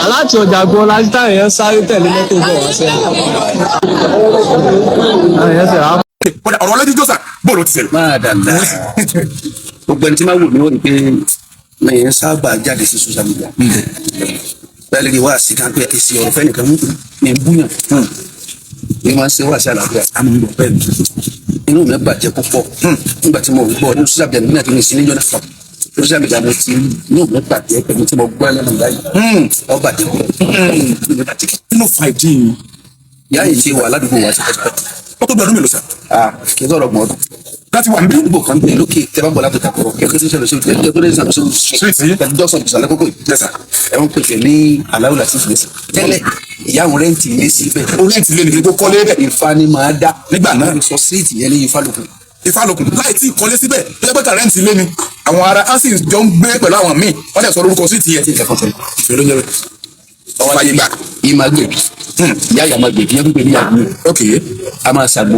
Aláti ọjà gbọ́ láti táwọn èèyàn sáré tẹ̀lé mọ́tò bọ̀ wá sẹ́yìn. Àwọn èèyàn sì rà á. Kódà ọ̀rọ̀ ọlọ́dún jọ́sà bóòlù ti ṣẹlẹ̀. Máa dàda, gbogbo ẹni tí máa wù mí wọ́n ni pé mi ń sábà jáde sí social media. Bẹ́ẹ̀ lè wá sí kan pé èsì ọ̀rọ̀ fẹ́ nìkan mi ń búyàn, mi máa ń ṣe wá sí àlàáfíà àmọ́ ń bọ̀ bẹ́ẹ̀. Inú mi bàjẹ́ púpọ̀ nígbà tí mo gbọ́ ní social media, nígbà tí mo sì níjọ́ náà social media mo ti inú mi bàjẹ́ pẹ̀lú tí mo gbọ́ lẹ́nu ìyá yìí. Ó bàjẹ́ púpọ̀, inú mi bàjẹ́. Kí ló fa ìdí yìí? Ìyá yìí ti wà ládùúgbò wa tipẹ́tipẹ́. Ó tó bí ọdún mélòó sà? Ah, kì í sọ̀rọ̀ gbọ̀n ọdún. Láti wà níbí. Àdúgbò kan bẹ lókè tẹ bá ń bọ̀ látò kakọrọ kẹkẹ sí sẹlẹ sóòtù ẹjẹ tó lè sàn sóòtù Street yìí? Pẹ̀lú dọ́sàn ìsàlẹ̀ kókó yìí. Yes, sir. Ẹ ń pèsè ní aláwọ̀ láti fi tẹ́lẹ̀, ìyá àwọn rent ilé síbẹ̀. Ó rent ilé nìkan tó kọ́lé bẹ̀. Ifá ni máa dá. Nígbà náà. Sọ street yẹn ní Ifá lókun. Ifálokùn, láì tí ì kọ́lé síbẹ̀ tó yẹ pé ká rent ilé ni àwọn ará á sì jọ ń gbé pẹ̀lú àwọn míì, wọ́n dẹ̀ sọ lórúkọ street yẹn. Tí ìfẹ́ kan tẹ̀lé. Ìfẹ́ ló ń jẹ́ bẹ́ẹ̀. Fàyè gbà. Yìí máa gbèbí, ìyá ìyá máa gbèbí, yẹn ń pè ní àgbo. A máa ṣàgbo.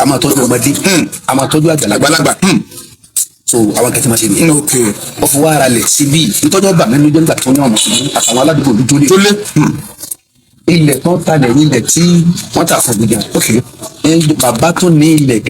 A máa tọ́jú ọmọdé, a máa tọ́jú àgbàlagbà. Àgbàlagbà. So àwọn kẹtí máa ṣe nìyẹn. Wọ́n fi wá ara lẹ̀ síbí nítorí ọba mi lójó nígbà tó ní ọmọ àtàwọn aládùúgbò lójó lé Tó lé. Ilẹ̀ tó ń talẹ̀ ní ilẹ̀ tí wọ́n tà fún gbígbà. Bàbá tó ní ilẹ̀.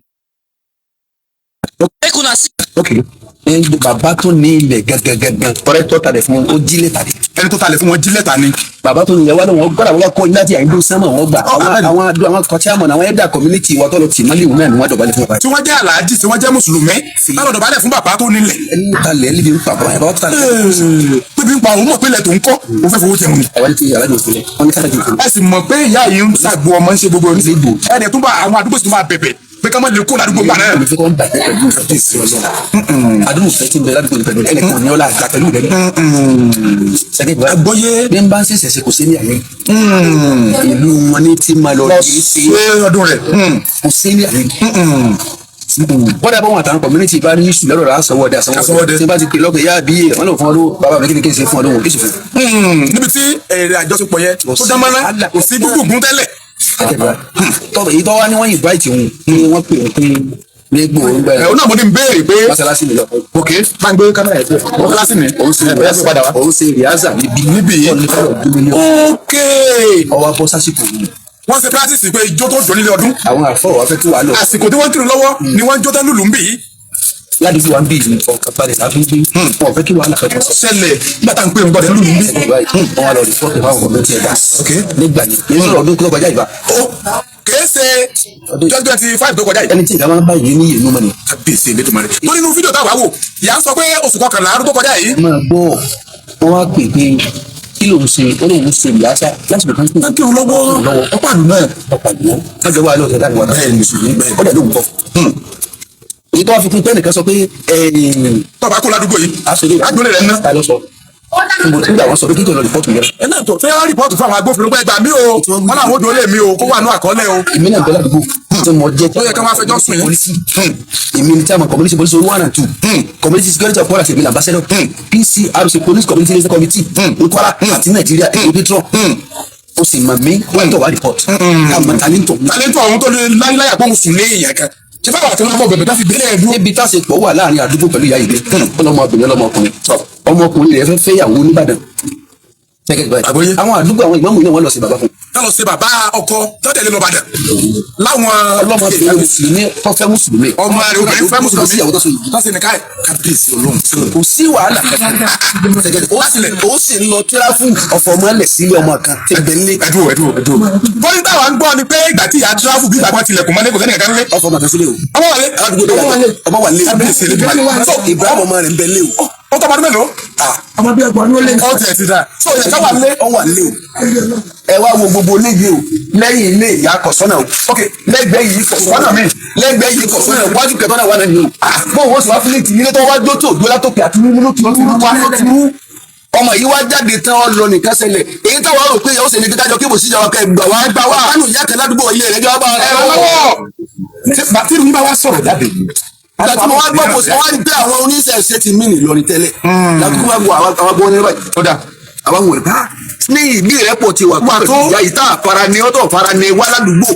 Bàbá tó ní ilẹ̀ gangan ọ̀rẹ́ tó talẹ̀ fún ó jí lẹ́tà ni. Ẹni tó talẹ̀ fún wọn jí lẹ́tà ni. Bàbá tó ní ilẹ̀ wà lóun gbọ́dọ̀ wọ́n kọ́ láti àyíndó sánmọ̀ wọ́n gbà. Àwọn àdó àwọn kọtíàmọ̀ àwọn ẹ̀dà community wa tó lọ tì mọ́lẹ̀ náà ni wọ́n dọ̀bálẹ̀ fún bàbá. Tí wọ́n jẹ́ aláàjì, tí wọ́n jẹ́ mùsùlùmí, láwọn dọ̀bálẹ̀ fún bàbá tó nílẹ̀. Ẹni talẹ̀ ẹni bí ń pa bàbá tó talẹ̀. Pé bí ń pa òun mọ̀ pé ilẹ̀ tó ń kọ́ òun fẹ́ fowó jẹun ni. Àwọn ti alájọ òfin wọn ní kálájọ òfin. Ẹ sì mọ̀ pé ìyá yìí ń ṣàgbo ọmọ, ń ṣe gbogbo oníṣègùn. Légbò. Ẹ̀ dẹ̀ tún bá àwọn àdúgbò sì tún máa bẹ̀bẹ̀ pé ká má lè kó ládùúgbò gbà náà. Mi fẹ́ kọ́ ń bàjẹ́ pẹ̀lú ìfẹ́ àdúgbò fẹ́ tí ń bẹ ládùúgbò pẹ̀lú ẹnìkan ní ọlá àgbà pẹ̀lú rẹ̀ sẹ́kẹ̀ ìgbà. Àgbọ́yé. Bí n bá ń ṣẹ̀ṣẹ̀ ṣe kò sí ní àyè ìlú wọn ní tí máa lọ lọ rí sí sí ọdún rẹ̀. Kò sí ní àyè bọ́dà bá wọn àtàwọn community bá ní ìṣù lọ́rọ̀ àsanwó-ọdẹ. Àsanwó-ọdẹ. Tí n bá ti pè lọ́kọ̀ ìyá àbí wọn lò fún ọdún bàbá mi kí ni kí n ṣe fún ọdún wọn kí n sì fún. Níbi tí èrè àjọṣepọ̀ yẹn tó dán mọ́ná, kò sí gbogbo tẹ́lẹ̀. Tọ́ èyí tó wá ní wọ́n invite òun ní wọ́n pè òun pé ní gbòòrò gbẹ. Ẹ̀ ọ́ náà mo ní béèrè pé. Mọ́sálásí mi lọ. Ok, bá ń gbé kámẹ́rà ẹ̀ pé mọ́sálásí mi. Òun ṣe Ẹ̀ bóyá gbé padà wá. Òun ṣe rìhásà níbí. Níbí yìí. Ok. Ọwọ́ abọ́ sásìkò yìí. Wọ́n ṣe practice pé ijó tó jọ nílé ọdún. Àwọn àfọwọ́ wa fẹ́ kí wàá lọ. Àsìkò tí wọ́n kírun lọ́wọ́ ni wọ́n ń jó tán lùlù ń bì yìí. Ládùúgbò wa ń bí ìlú ọ̀kan balẹ̀ láfi ń gbé wọn fẹ́ kí wàhálà fẹ́ kọ́. Ṣẹlẹ̀ nígbà tá à ń pè ń gbọ́dọ̀ lùlù ń bì. Wọ́n wá lọ report fáwọn community ẹ̀dá. Nígbà yẹn kì í sọ̀rọ̀ ọdún tó kọjá ìbá. Ó kìí ṣe 2025 tó kọjá yìí. Ẹni tí ìgbà máa ń bá yìí ní ìlú mọ́ni. Kábíyèsí Elédùmarè. Tó nínú fídíò táwa wò, ìyá ń sọ pé oṣù kọkànlá ọdún tó kọjá yìí. Máa gbọ́, wọ́n wá pè pé kí ló ń ṣe, ó lóun ń ṣe ìyáṣá lásìkò kan tó Wọ́n kírun lọ́wọ́ ọ̀pá àlù náà. Ọ̀pá ìwọ́ kájọ wà lóòótọ́ láti wà náà. Bẹ́ẹ̀ ni, mùsùlùmí bẹ́ẹ̀. Ó dẹ̀ lóun kọ́. Èyí tó wá fi kún pé ẹnìkan sọ pé Tọ́ba kó ládùúgbò yìí. Aṣojú Agboolé rẹ̀ ná. Ta ló sọ? Nígbà wọn sọ pé kíkọ́ lọ report yẹn. Ẹ náà tó fẹ́ wá report fún àwọn agbófinró pé ẹgbàá mi o, wọn làwọn odò lè mi o, kó wà ní àkọọ́lẹ̀ o. Èmi náà bẹ ládùúgbò tí mo jẹ́. Ó yẹ ká wá fẹjọ́ sùn yín. Polisi, èmi ni chairman community police one and two, community security of Kwara, èmi ambassador PCRC, police community liaison committee ní Kwara àti Nàìjíríà, èmi patron. O sì mọ̀ mí, wọ́n tó wá report àmọ́ talento. Tàlẹ́ntò ọ̀hún tó lè láyé pé òun sùn lé èèyàn kan. Ṣé báwa tí wọ́n bọ̀ bẹ̀bẹ̀ tá fi bẹ́lẹ̀ ẹ̀dúró. Níbi tá a ṣe pọ̀ wà láàrin àdúgbò pẹ̀lú ìyá ìgbé ọlọmọbìnrin, ọlọmọkùnrin, ọmọkùnrin rẹ̀ fẹ́ fẹ́ ìyàwó nìbàdàn. Àgbọ́yé. Àwọn àdúgbò àwọn ìmáàmù náà wọ́n lọ sí bàbá fún. Tá lọ ṣe bàbá ọkọ tọ́tẹ̀lé lọ Ìbàdàn. Láwọn Ọlọmọbìnrin mùsùlùmí tó fẹ́ mùsùlùmí. Ọmọ rẹ̀ obìnrin fẹ́ mùsùlùmí. Sí ìyàwó tó so yìí. Tó sì ní káì. Kábíyèsí Ọlọ́run. Kò sí wàhálà kankan, ó sì ń lọ tíráfù ọ̀fọ̀ mọ́lẹ̀ sílé ọmọ kan tí bẹ̀ ń lé. Ẹdúró, ẹdúró, ẹdúró. Bọ́lí táwa ń gbọ́ ni pé ìgbà tí ìyá tíráfù bí ìgbà kan tilẹ̀kùn mọ́lé, kò sẹ́ni kankan lé. Ọ̀fọ̀ màkà sílé o. Ọmọ wà lé. Aládùúgbò tó wà lé, ọmọ wà lé. Kábíyèsí Elédùmarè. So Ibrahim ọmọ rẹ̀ ń bẹ lé o. Ó tọ́ ọmọdún mélòó? Ọmọ bíi ọgbọ̀n ló lé. Ó tiẹ̀ ti dà. So ìyá ká wà lé. Ọ wà lé o. Ẹ wá wo gbogbo ilé yìí o, lẹ́yìn ilé ìyá kọ̀sọ́nà o. Lẹ́gbẹ̀ẹ́ yìí kọ̀sọ́nà mi, lẹ́gbẹ̀ẹ́ yìí kọ̀sọ́nà, wájú kẹtọ́ náà wà náà nìyí o. Bó wọ́n sọ wá fílẹ̀tì ilé tó wá jó tó gbé látòkè àti mímú ló ti rú wá rú. Ọmọ yìí wá jáde tán, ọ lọ nìkan ṣẹlẹ̀ èyí táwọn rò pé ìyàwó ṣe ní kíkájọ kí bò sí ìjọba kẹ gbà wá gbà wá kánú ìyá kan ládùúgbò ilé rẹ̀ jọba bá Ẹ̀rọ lọ́wọ́. Tí ìròyìn bá wá sọ̀rọ̀ jáde. Ìgbà tí mo wá gbọ́, kò sí wá rí pé àwọn oníṣẹ̀ṣe ti mí nìlọrin tẹ́lẹ̀ ládùúgbò wá gbọ́ àwọn agbọ́ ní báyìí. Ó dà. Àwọn wòlé bá ní ìbí rẹ̀ pọ̀ ti wà Wà pẹ̀lú tó. ìyá yìí tá a fara ní ọ̀tọ̀ fara ní wá ládùúgbò.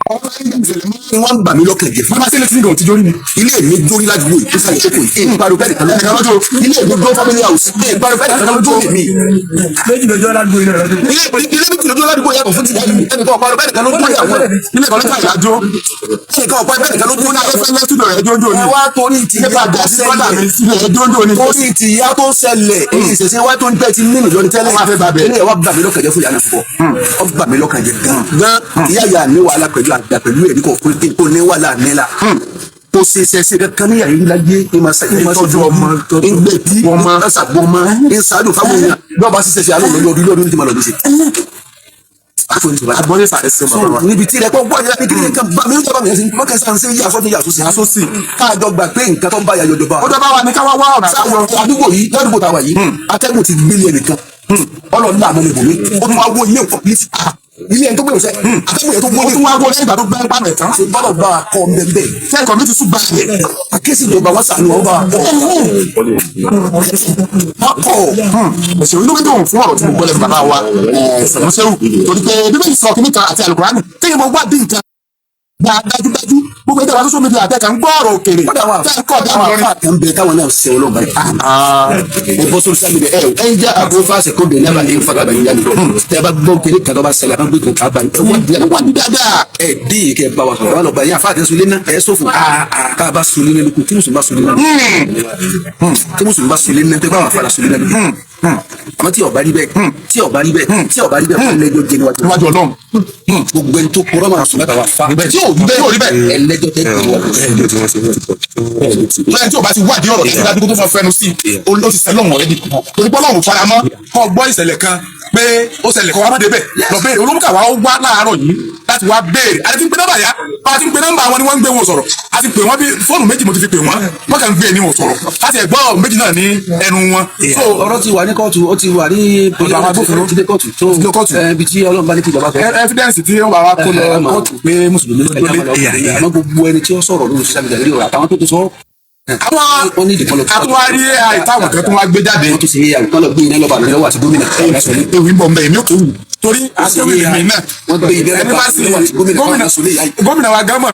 Wọ́n ń bà mí lọ́kàn jẹ́ fún Bàbá sílẹ̀ tí nìkan ò ti jórí ni. Ilé mi jórí ládùúgbò yìí, nísàlẹ̀ tó kò yìí, ìparun bẹ́ẹ̀ nìkan lójú. Ilé mi gbọ́ family house, ìparun bẹ́ẹ̀ nìkan lójú mi. Méjì lójú aládùúgbò yìí náà lọ́dún. Ilé méjì lójú ládùúgbò yàtọ̀ fún ti dájú ẹnìkan ọ̀parun bẹ́ẹ̀ nìkan lójú àwọn. Ilé kan lọ́jà ìyájọ́. Ẹnìkan ọ̀parun bẹ́ẹ̀ nìkan lójú. Mo ní afẹ́fẹ́ lẹ́sùn rẹ̀ jóńjó ni. Ẹ wá torí ti Nípa ìyá àgbà tó sí brọ́dà mi ṣẹlẹ̀, sílẹ̀ jóńjó ni. torí ti ìyá tó ṣẹlẹ̀, èyí ìṣẹ̀ṣẹ̀ wá tó ń tẹ́ ti nínú lọ́ni tẹ́lẹ̀. Wọ́n á fẹ́ bàbẹ̀. Ilé ẹ̀ wá bà mí lọ́kàn jẹ́ fún ìyá náà púpọ̀, ó bà mí lọ́kàn jẹ́ gan gan. Ìyá ìyá mi wàhálà pẹ̀lú àgbà pẹ̀lú ẹ̀rí kò kò ní wàhálà nílà, kò ṣe ṣẹṣẹ kankan ní yàrá láyé, ìmọ̀ Ìtọ́jú ọmọ, ìgbẹ̀bí ọmọ. Ìsàgbọ́ ọmọ ìsàdùn fáwọn èèyàn bí wọ́n bá ṣiṣẹ́ ṣe àlọ́ lọ́dún lọ́dún tí ma lọ bí ṣe. Agbọ́dé sà ẹsẹ̀ bàbá wa. So níbi tí rẹpọ̀ wọ́n yára kékeré kan bá mi ń jábà mi ẹ̀sìn mọ́kẹ́ sáà ń ṣe yíyà sọ́tún yà sósì. Sósì. Káàjọ gbà pé nǹkan tó ń bá yà yọjọba. Ó dọ́gba wa ní ká wá wá ọ̀nà àbáyọ. Sáwọn àdúgbò yìí, ládùúgbò táwa yìí, atẹ́gùn ti gbélé ẹnìkan ọlọ́run láàmú mi bò mí, ó tún wá wó ilé nǹkan pílísì, ilé ẹni tó gbé òsè atẹ́gùn yẹn tó wó Ó tún wá wọlé ìgbà tó gbẹ́ pàmò ẹ̀tàn. Ṣe gbọ́dọ̀ bá a kọ́ bẹ́ẹ̀. Ṣé ẹ̀kọ́ mi ti sùn báyìí? Akéésì ìjọba wọn sànù wọn bá a kọ́, wọn kọ́. Ẹ̀sìn inú mi dùn fún ọ̀rọ̀ tí mo gbọ́ lẹ́nu bàbá wa Sẹ̀mọ́sẹ́wù, torí pé Bíbélì sọ kìíní kan àti Àlùkùránì téèyàn mọ wádìí nǹkan gba dájúdájú. Gbogbo ẹgbẹ́ wa social media àtẹ̀kà ń gbọ́ ọ̀rọ̀ òkèèrè Kódà àwọn tẹ́ ń kọ́ ọ̀dà àwọn lọ́rin. afa kan bẹ táwọn náà ṣe ọlọ́ba yìí. Ẹ bọ́ sórí sábẹ̀ ẹ ẹ ń jẹ́ àbúrò fáṣẹ kó bẹ̀rẹ̀ náà ní fagbá yìí yáni. Tẹ́ ẹ bá gbọ́ kéré kan tó bá ṣẹlẹ̀, àbá gbé kan ká bá yìí. Ẹ wá di Wọ́n ní dáadáa. ẹ dín yìí kẹ́ ẹ bá wa sọ̀rọ̀. Wọn lọ bá yín àfa àti sunlé náà ẹ sọ̀fọ̀ ká bá sunlé náà lóko, tí mùsùlùmí bá sunlé náà, tí mùsùlùmí bá sunlé náà, tẹ́ bá wà fara sunlé náà lóko. Àmọ́ tí ó bá rí bẹ́ẹ̀, tí ó bá rí bẹ́ẹ̀, tí ó bá rí bẹ́ẹ̀, fún lẹ́jọ́ jẹ́ níwájú Níwájú Ọlọ́run. Gbogbo ẹni tó kúrọ́ máa sùn látàwà fa Tí ò rí bẹ́ẹ̀, tí ò rí bẹ́ẹ̀. Ẹlẹ́jọ́ tẹ́ gbé wá. Lẹ́yìn tí o bá ti wádìí ọ̀rọ̀ dájúdájú kó tó fọ́ fẹnu sí i, ó ti sẹ́lọ̀n ọ̀rẹ́dì, torí pé Ọlọ́run fara mọ́ kọ́ gbọ́ ìṣẹ̀lẹ̀ kan pé ó ṣẹlẹ̀, kọ́ wa má débẹ̀ lọ béèrè. Olómùkà wa ó wá láàárọ̀ yìí láti wá béèrè. Àti ti ń pe nọ́mbà yá, bá a ti ń pe nọ́mbà wọn ni wọ́n ń gbé wọn sọ̀rọ̀. A ti pè wọ́n bí fóònù méjì, mo ti fi pè wọ́n, wọ́n kàn ń gbé ní wọn sọ̀rọ̀ láti ẹ̀gbọ́n méjì náà ní ẹnu wọn. So Ọ̀rọ̀ ti wà ní kóòtù, ó ti wà ní Ọ̀dọ̀ àwọn agbófinró. Ti dé kóòtù tó Ti dé kóòtù. Ibi tí Ọlọ́run bá ní kí ìjọba sọ. Evidence tí wọ́n bá wa kó lọ kóòtù pé mùsùlùmí ló dólé. Àmọ́ gbogbo ẹni tí ó sọ̀rọ̀ lórí social media lórí ọ̀rọ̀ àtàwọn tó ti sọ, Àwọn wọ́n ní ìdìkan lọ. àtúwárí àìtáwọn kan tó wá gbé jáde. Wọ́n tún ṣe AI kán lọ gbé iná lọ́ba lọ́wọ́ àti gómìnà. Ewì ń bọ̀ nbẹ̀, èmi ò kéwì torí akéwì lèmi náà. Wọ́n gbé iná Ẹni lọ́ba bá sì lọ́wọ́ àti gómìnà. Gómìnà, gómìnà wa gánmọ̀.